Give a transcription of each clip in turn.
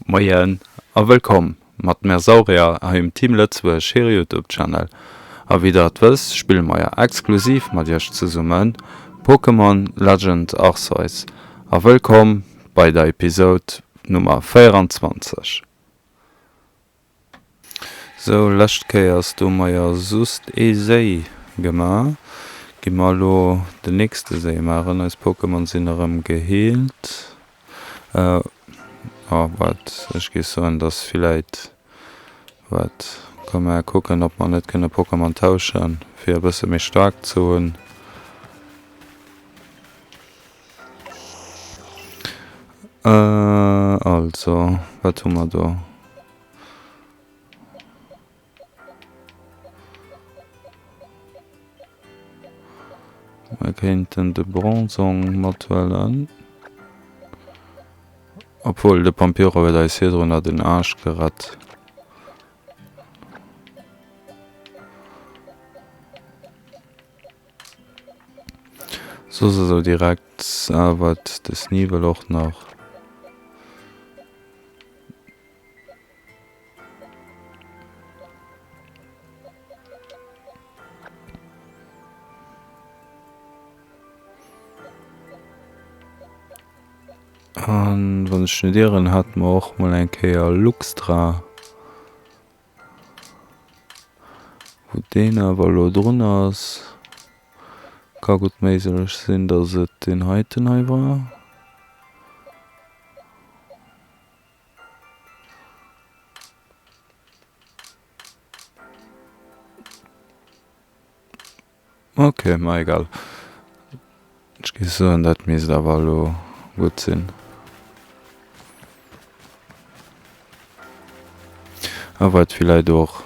Moien a wëllkomm mat Mersaurier hei um Team Lëtzebuerg hire Youtube Channel. A wéi der et wësst spille mer jo exklusiv mat iech zesummen Pokémon Legend Arceus. A wëllkomm bei der Episode Nummer 24. Sou, lescht Kéiers do mer jo sust ee Séi gema. Gi mer elo den nächste Séi maachen. Eis Pokémon sinn erëm geheelt. Oh, wat ech géif soen, dass villäit, wat, komm mer kucken, ob mer net kënne Pokémon tauschen, fir e bësse méi staark ze hunn. Also, wat hu mer do? Mer kéinten de Bronzong mathuelen. Obwuel, de Pampiro huet eis virdrunner den Aarsch gerett. Soss esou direkt, ah wat, de Sneevil och nach. An wann ech net ieren, hate mer och mol eng Kéier Luxtra. Wou deen awer elo drun ass, ka gutt méiglech sinn, datt et deen heiten hei war. Ok, ma egal. Ech géif soen, dat misst awer elo gutt sinn. A wat villäit och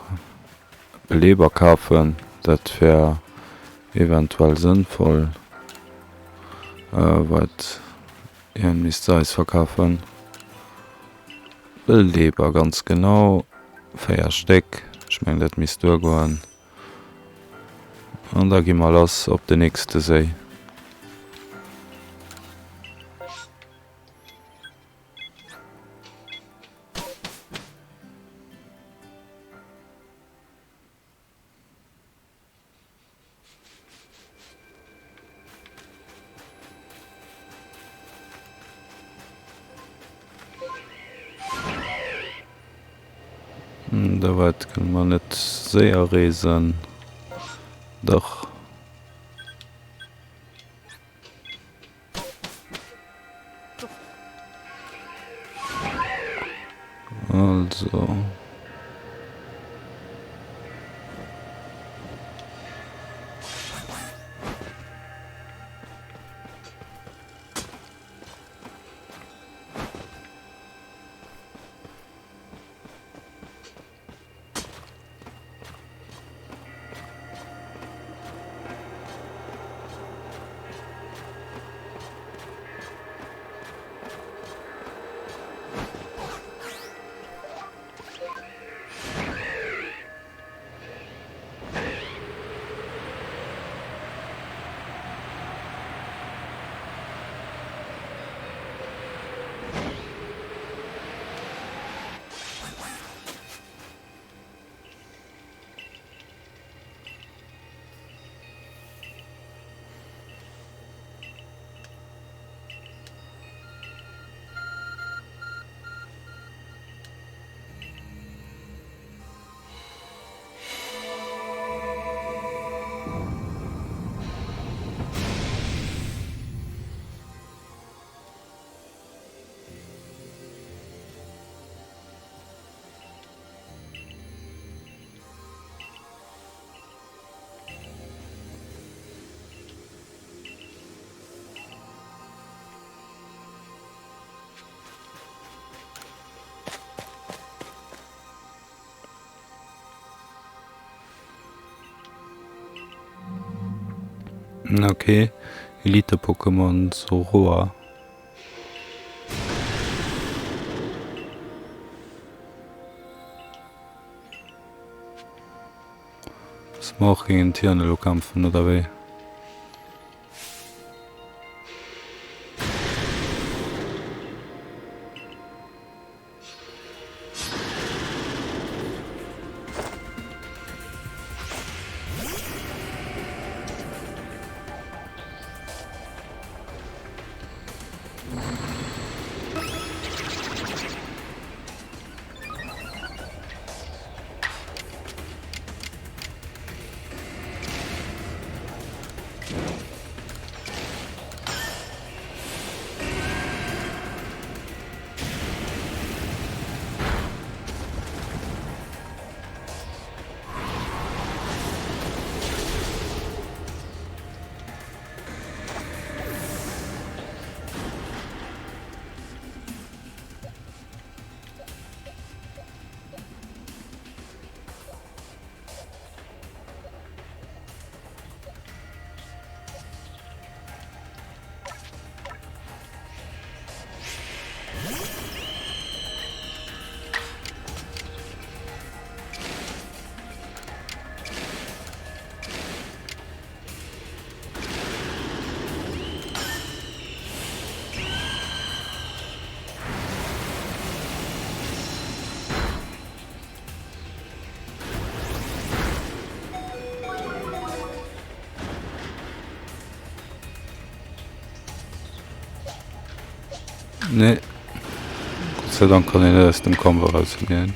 Beleber kafen, dat wär eventuell sënnvoll. Wat hien misst se eis verkafen. Beleber ganz genau, 4 Stéck. Ech mengen dat misst duergoen. An da gi mer lass op den nächste Séi. Da weit kënne mer net séier reesen. Dach. Also. Ok, Elite-Pokémon Zoroa. Musse mer och géint hien elo kämpfen, oder wéi? Nee. Gott sei Dank kann een net aus dem Kampf erausfliehen.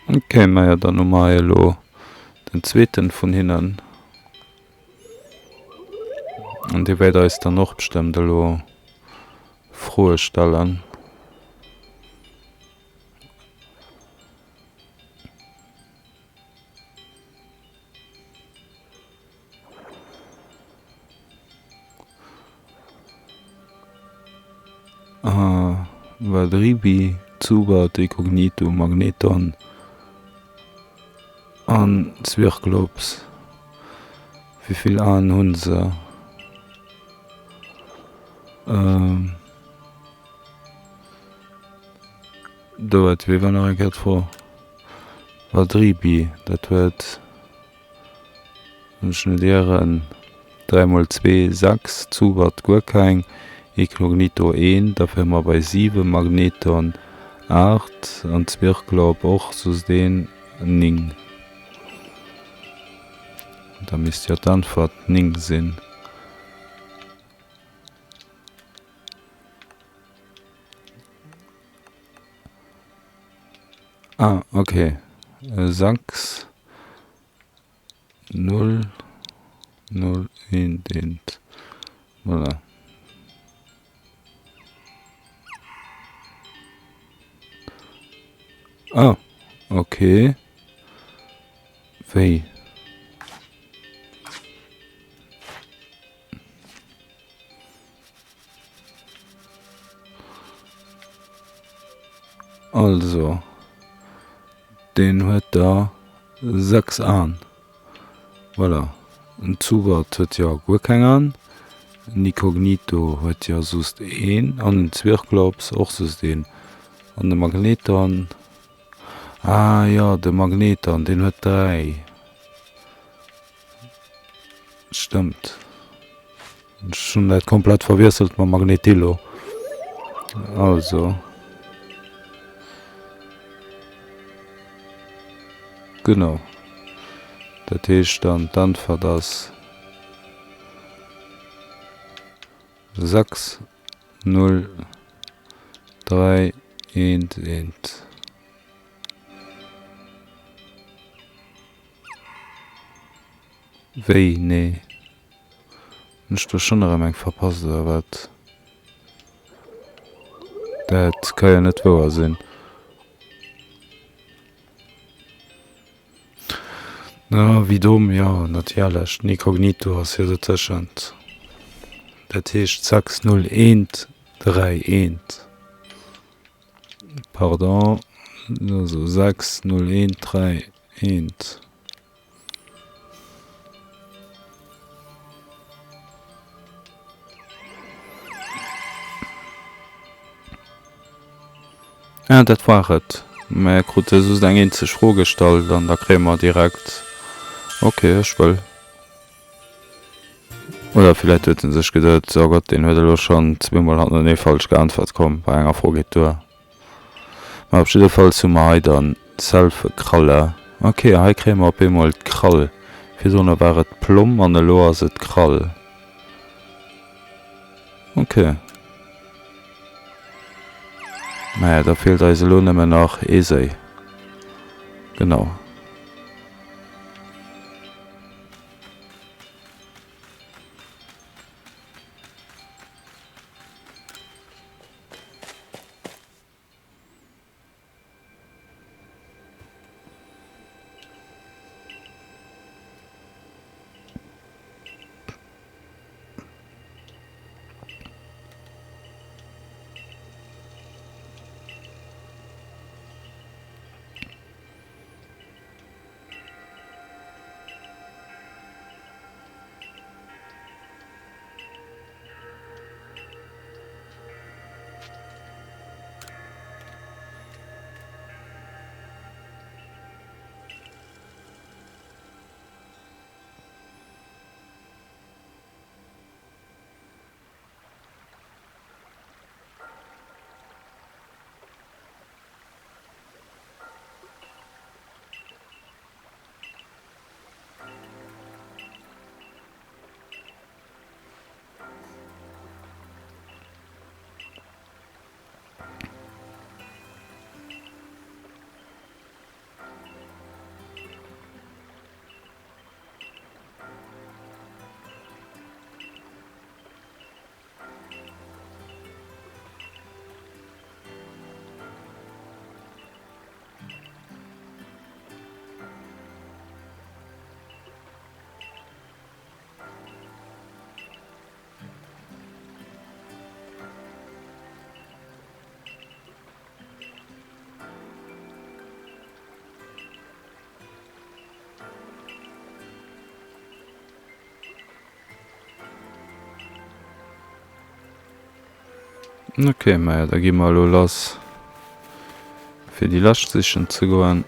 Ok, majo dann hu mer hei elo den zweeten vun hinnen. An dee wäert eis dann och bestëmmt elo Froe stellen. Vadribi, Zubat, Incognito, Magneton an Zwirklops. Wéivill Aen hunn se? Do huet, wéi war nach eng Kéier d'Fro? Vadribi, dat huet. Wann ech net ieren, 3 mol 2, 6, Zubat guer keng, Incognito 1, da wiere mer bei 7, Magneton 8 an Zwirrklop och soss een, 9. Da misst jo d'Äntwert 9 sinn. Ah, okay. 6, 0, 0, 1, 1. Voilà. Ah, okay. Wéi? Also, deen huet der 6 Aen. Voilà. En Zubat huet jo guer keng Aen. En Incognito huet jo sost een. An en Zwirklops och sost een. An de Magneton, ah jo, de Magneton, deen huet 3. Stëmmt. Ech hunn dat komplett verwiesselt mam Magnetillo. Also. Genau. Dat heescht dann, d'Äntwert ass 6, 0, 3, 1, 1. Wéi? Nee. Hunn ech do schonn erëm eng verpasst oder wat? Dat ka jo net wouer sinn. Ah, wéi domm, jo natierlech, den Inkognito ass jo dotëschent. Dat heescht 6 0 eent 3 eent. Pardon, also 6 0 eent 3 eent. Ah, dat war et. Mer krute just eng eenzeg Fro gestallt an da kréie mer direkt, Ok, ech wëll. Oder villäit huet en sech geduet, Oh Gott, deen huet elo schonn zweemol hannerenee falsch geäntwert, komm, bei enger Fro geet duer. Mä op jiddefalls hu mer hei dann d'Selfekralle. Ok, hei kréie mer op eemol d'Krall. Virdrunner war et d'Plomm an elo ass et d'Krall. Ok. Naja, da feelt eis elo nëmmen nach ee Séi. Genau. Ok, maja da gi mer elo lass fir déi lescht sichen ze goen.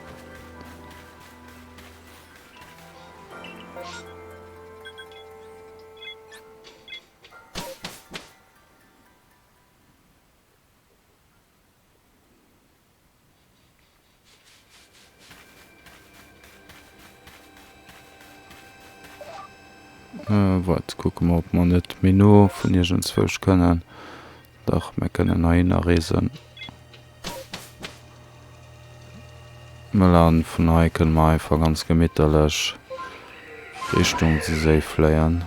Waart, kucke mer, ob mer net méi no vun iergendzwousch kënnen. Dach, mir kënnen heihinner reesen. Voilà, an vun hei kënne mer einfach ganz gemitterlech Richtung Séi fléien.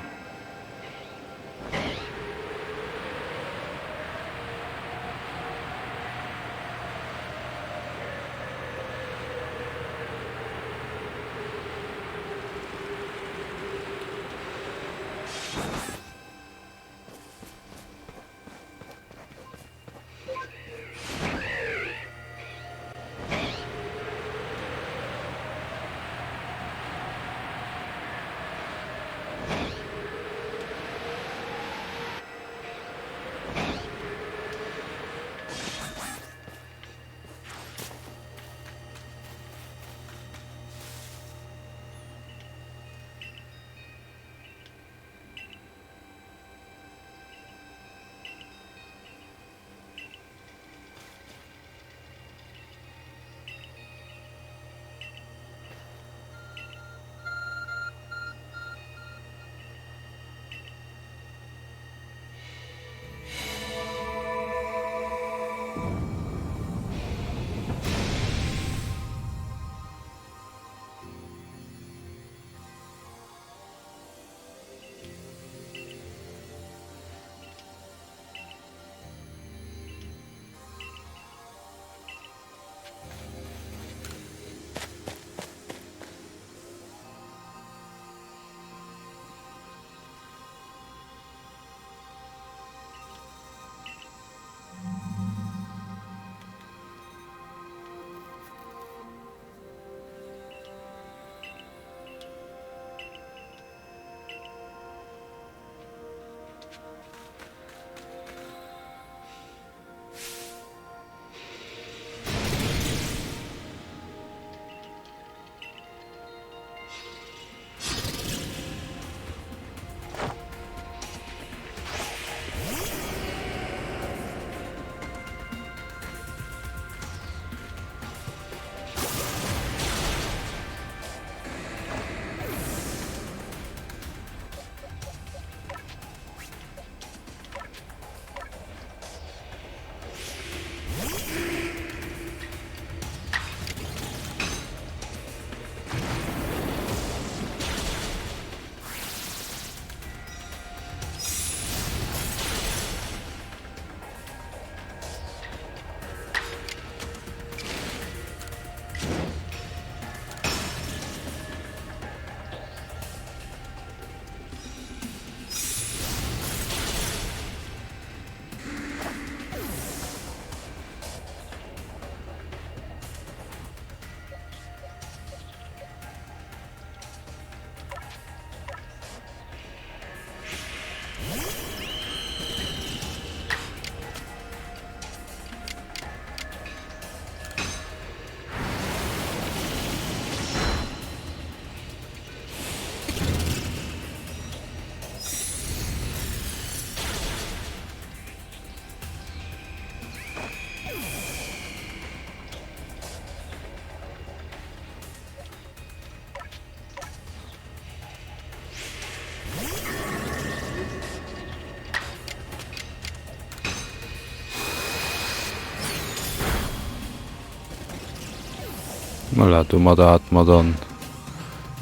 Voilà, domadder hate mer dann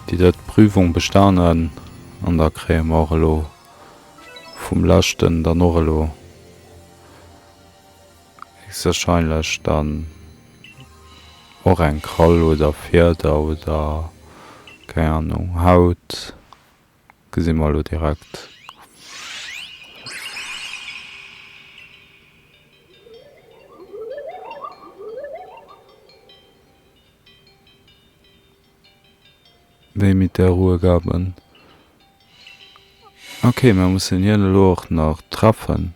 déi drëtt Prüfung bestanen an da kréie mer och elo vum leschten dann och elo héchstwahrscheinlech dann och eng Krall oder Fieder oder keng Ahnung Haut, gesi mer elo direkt. Wéi mit der Ruhe gaben. Ok, mer mussen hien elo och nach treffen.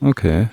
Ok.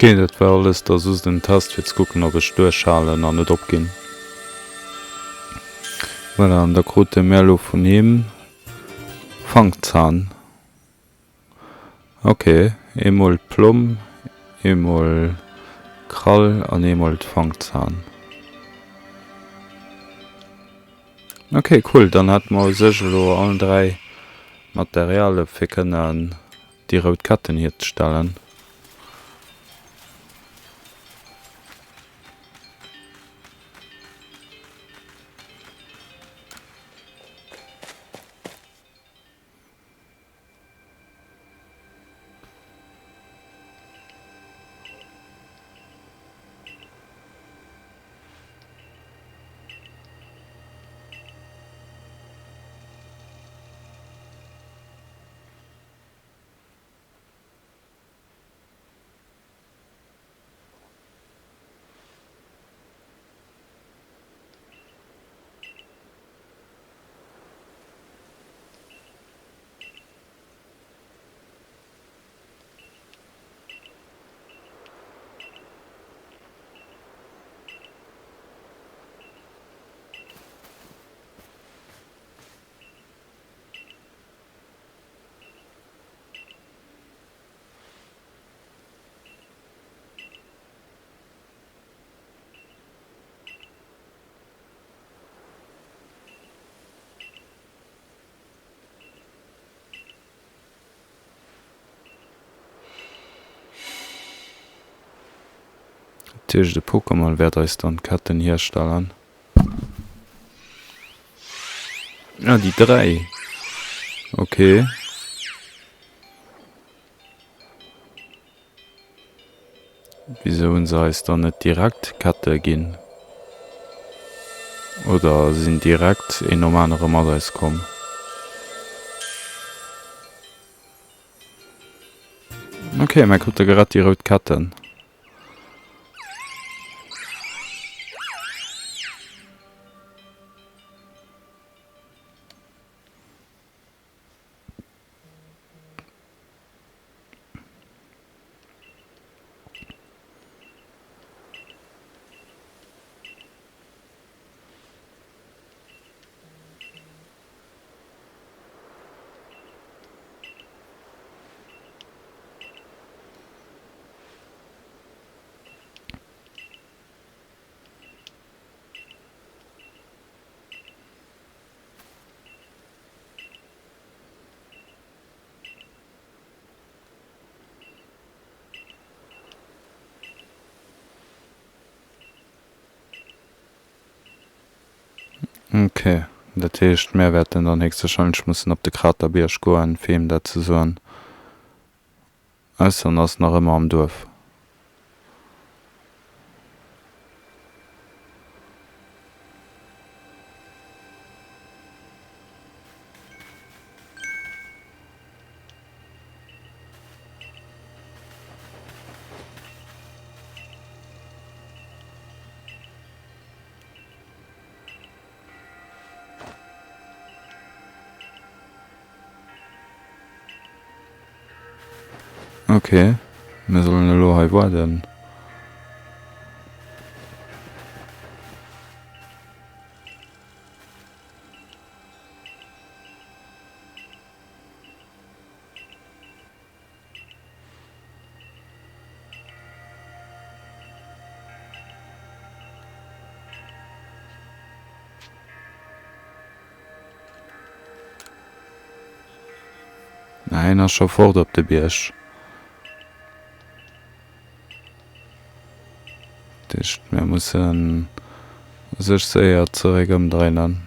Ok, dat war alles da soss den Test fir ze kucken ob ech duerchhalen an net opginn. Voilà, an da krute mir elo vun him Fangzahn. Ok, eemol d'Plomm, eemol d'Krall an eemol d'Fangzahn. Ok, cool, dann hätte mer u sech elo allen 3 Materiale fir kënnen déi rout Ketten hierzestellen. Dat heescht, e Pokémon wäert eis dann d'Ketten hierstellen. Ah, déi 3. Okay. Wisou hunn se eis dann net direkt Kette ginn? Oder sinn direkt een nom anere mat eis komm? Ok, mir krute grad déi rout Ketten. Ok, dat heescht mär wäerten dann héchstwahrscheinlech mussen op de Kraterbierg goen fir him dat ze soen. Ausser en ass nach ëmmer am Duerf. Ok, mir sollen elo hei waarden. Na, hien ass scho fort op de Bierg. Dat heescht, mir mussen u sech séier zeréck ëmdréinen.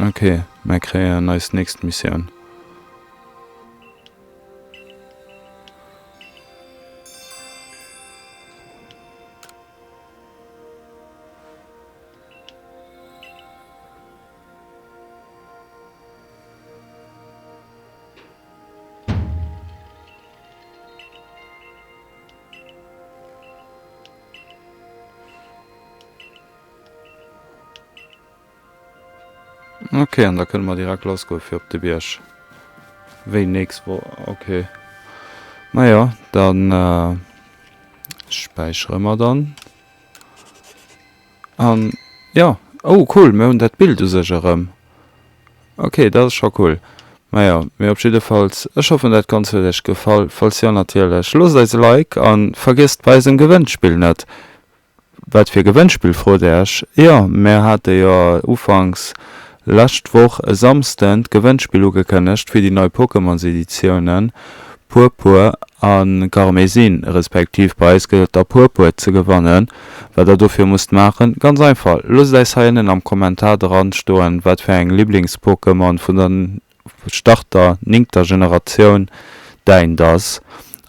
Ok, mär kréien eis nächst Missioun. Ok, an da kënne mer direkt lassgoe fir op de Bierg. Wéi nächst Woch, ok. Majo, dann späichere mer dann. An jo, oh cool, mir hunn dat Bild u sech erëm. Ok, dat ass scho cool. Majo, mee op jiddefalls, ech hoffen dat Ganzt huet iech gefall. Falls jo natierlech, loosst eis e Like an vergiesst bei eisem Gewënnspill net. Wat fir Gewënnspill frot der iech? Jo, mär hate jo ufanks lescht Woch e Samsden d'Gewënnspill ugekënnegt fir déi nei Pokémons Editiounen Purpur a Karmesin, respektiv bei eis gëtt et da Purpur ze gewannen. Wat der dofir musst maachen? Ganz einfach, loosst äis hei ënnen am Kommentar dran stoen, wat fir eng Liblingspokémon vun der Starter néngter Generatioun däint ass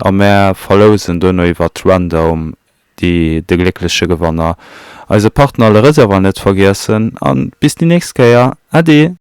a mär verlousen duerno iwwert Random déi de gléckleche Gewanner. Eise Partner Le Reservoir net vergiessen an bis déi nächst Kéier. Äddi!